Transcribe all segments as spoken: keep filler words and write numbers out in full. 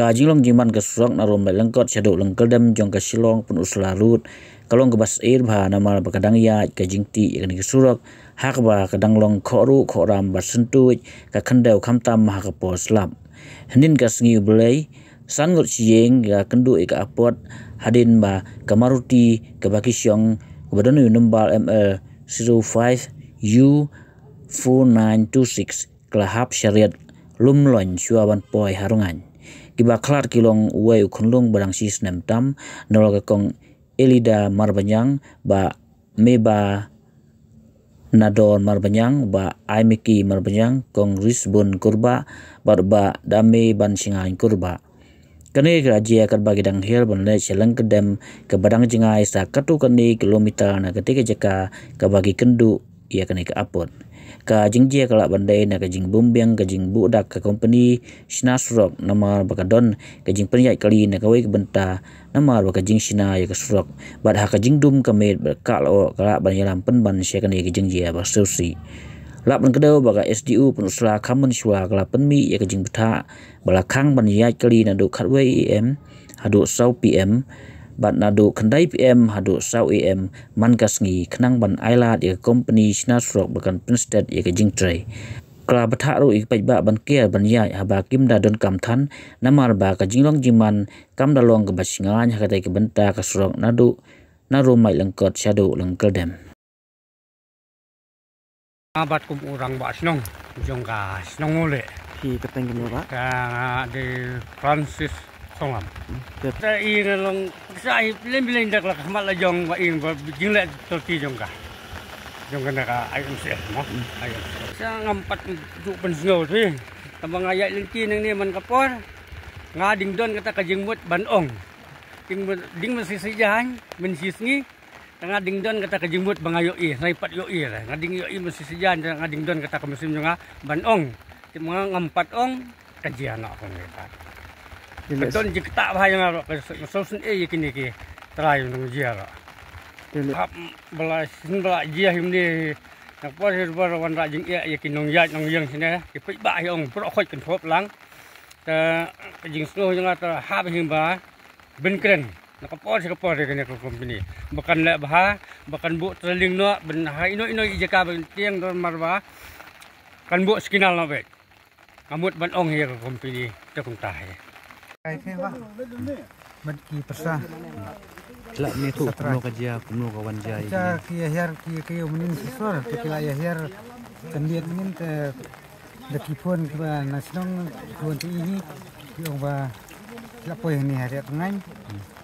Ka jinglong jingman ka surok na Rum Laitlangkot shaduh Lyngkyrdem jong ka Shillong Pynursla Road ka long kaba syier bha namar ba ka dang ïaid ka jingtih ïa kane ka surok, ha kaba ka dang long khohruh khohram bad syntuid ka khyndew khamtam ha ka por slap. Hynnin ka sngi U Blei, san ngut shi ïing ka kynduh ïa ka apot hadien ba ka Maruti kaba ki shong kaba don u nombar M L zero five U four nine two six ka la hap shariat lum loin shuwa ban poi ha rngain. Kiba khlad ki long uwei u khunlung ba dang shi snem tam, nalor ka Kong Elida Marbaniang, Bah Meba Nador Marbaniang, Bah Aimiki Marbaniang, Kong Risbun Kurbah, bad Bah Dame Ban Shingain Kurbah. Kane ka la jia katba ki dang hiar ban leit sha Lyngkyrdem kaba dang jngai sa katto katne kilometer na katei ka jaka kaba ki kynduh ïa kane ka apot. Ka jingjia ka lah ban dei na ka jingbymbiang ka jingbuh dak ka kompani shna surok namar ba ka don ka jingpynïaid kali na kawei ka bynta namar ba ka jingshna ïa ka surok. Bad ha ka jingdum ka miet bad ka lyoh ka lah ban ïalam pynban sha kane ka jingjia ba sngewsih. Lah ban kdew ba ka S D O Pynursla kham mynshuwa ka la pynmih ïa ka jingbthah ba la khang ban ïaid kali naduh khatwei A M haduh saw P M bad naduh khyndai P M haduh saw A M man ka sngi khnang ban ailad ïa ka kompani shna surok ba kan pynstet ïa ka jingtrei. Ka la bthah ruh ïa ki paidbah ban kiar ban ïaid haba kim da donkam than namar ba ka jinglong jingman kam da long kaba shngaiñ ha katei ka bynta ka surok naduh na Rum Laitlangkot shaduh Lyngkyrdem. Nga bat kum u rangbah shnong jong ka shnong Mawleh. Phi kyrteng kumno, Bah? Ka nga dei Francis Songam. Te i nga long sa i lem bileng dak la ka khmat la jong ba ing ba jingleh torti jong ka. Jong ka na ka I M C S mo. I M C S. Sa ngam pat ju pynsngew phi. Tang ba nga ïaid lynti nangne man ka por. Nga dang don kata ka jingmut ban ong. Dang, dang mynshisha jan, mynshisngi. Te nga dang don kata ka jingmut ba nga ïohi, nga pat ïohi la. Nga dang ïohi mynshisha jan, te nga dang don kata ka mynsiem jong nga ban ong. Te ma nga ngam pat ong, ka jia noh ka ngi pat. Ka don jingktah bha ïa nga ruh, ka sngewsynei ïa kine ki trai nongjia ruh. Hap ba la shisien ba la jia hynne, na por hi ba la wanrah jingeh ïa ki nongïaid nongïeng shane, ki paidbah hi ong, baroh khoit kynthup lang. Te ka jingsngew jong nga te hap hi ba ban kren na ka por sha ka por ïa kane ka kompani. Ba kan leh bha, ba kan buh training noh, ban ha ino ino i jaka ban tieng don mar ba kan buh signal noh beit. Nga mut ban ong ïa ka kompani te kumta hi. Ai phi bah. Bad ki pyrsa. Lah ne tu kumno ka jia, kumno ka wan jia. Ki ïa hiar ki ïa kiew mynnin shisha, te ki la ïa hiar khyndiat mynnin te da ki phone kiba na shnong, ki phone te i hi, ki ong ba ki la poi hangne ha riat rngain.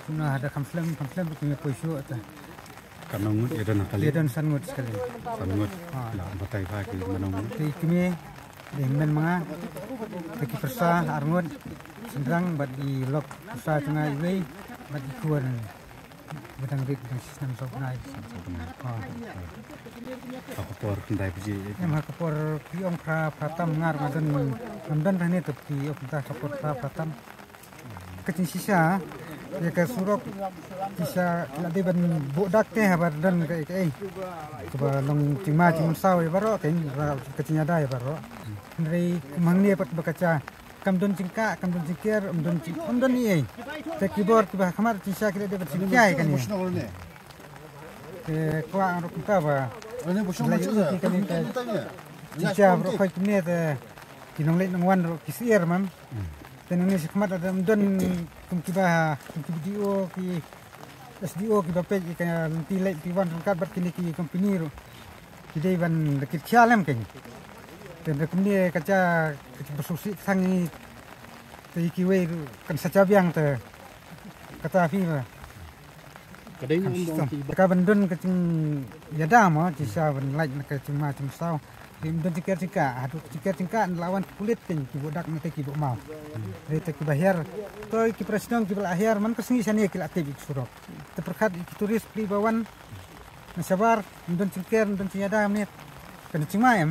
Kumno hada kham slem, kham slem ki ïa poi shuh te. Katno ngut ïa don ha kali? Ïa don san ngut shi kali. San ngut. Ha. La batai pha ki mano ngut? Te i kmie, dei hynmen ma nga. Te ki pyrsa ar ngut. Shynrang bad i lok pyrsa jong nga iwei bad i khun ba dang rit dang shi snem saw bnai. Saw bnai. Ha. Ha ka por khyndai baje. Em ha ka por ki ong phra, phra tam nga ruh nga don, ngam don hangne te ki ong kata ka por phra, phra tam. Ka jingshisha ïa ka surok, shisha la dei ban buh dak te haba don kaei kaei kaba long jingma jingmynsaw ïa baroh, ka, ka jingïada ïa baroh. Hynrei kum hangne pat ba ka jia kam don jingkah, kam don jingker, kam don jing, kam don ei ei. Te ki bor kiba ha khmat jingshisha ki la dei ban jingkhiah ïa kane. Te kwah ruh kumta ba la ïohi kane ka jingshisha baroh khoit kumne te ki nongleit nongwan ruh ki syier man. Te nangne sha khmat lada ym don kum kiba, kum ki B D O, ki S D O kiba peit ïa ka lynti leit lynti wan ryngkat bad kine ki kompani ruh, ki dei ban da kit khia lem kein. Te da kumne ka jia ka jingsngewsih tang i, te ïa kiwei ruh kan sa jia biang te kata phi ba. Ka dei ngam dong ki ba. Ka ban don ka jingïada mo, jingshisha ban lait na ka jingma jingsaw. Ki don jingker jingkah, haduh jingker jingkah la wan ki pulit kein ki buh dak na te ki buh maw. Dei te kiba hiar. To ki para shnong kiba la hiar man ka sngi shane ki la tip ïa ki surok. Te pyrkhat ïa ki tourist pli ba wan na shabar, don jingker, don jingïada mynne. Kan jingma em.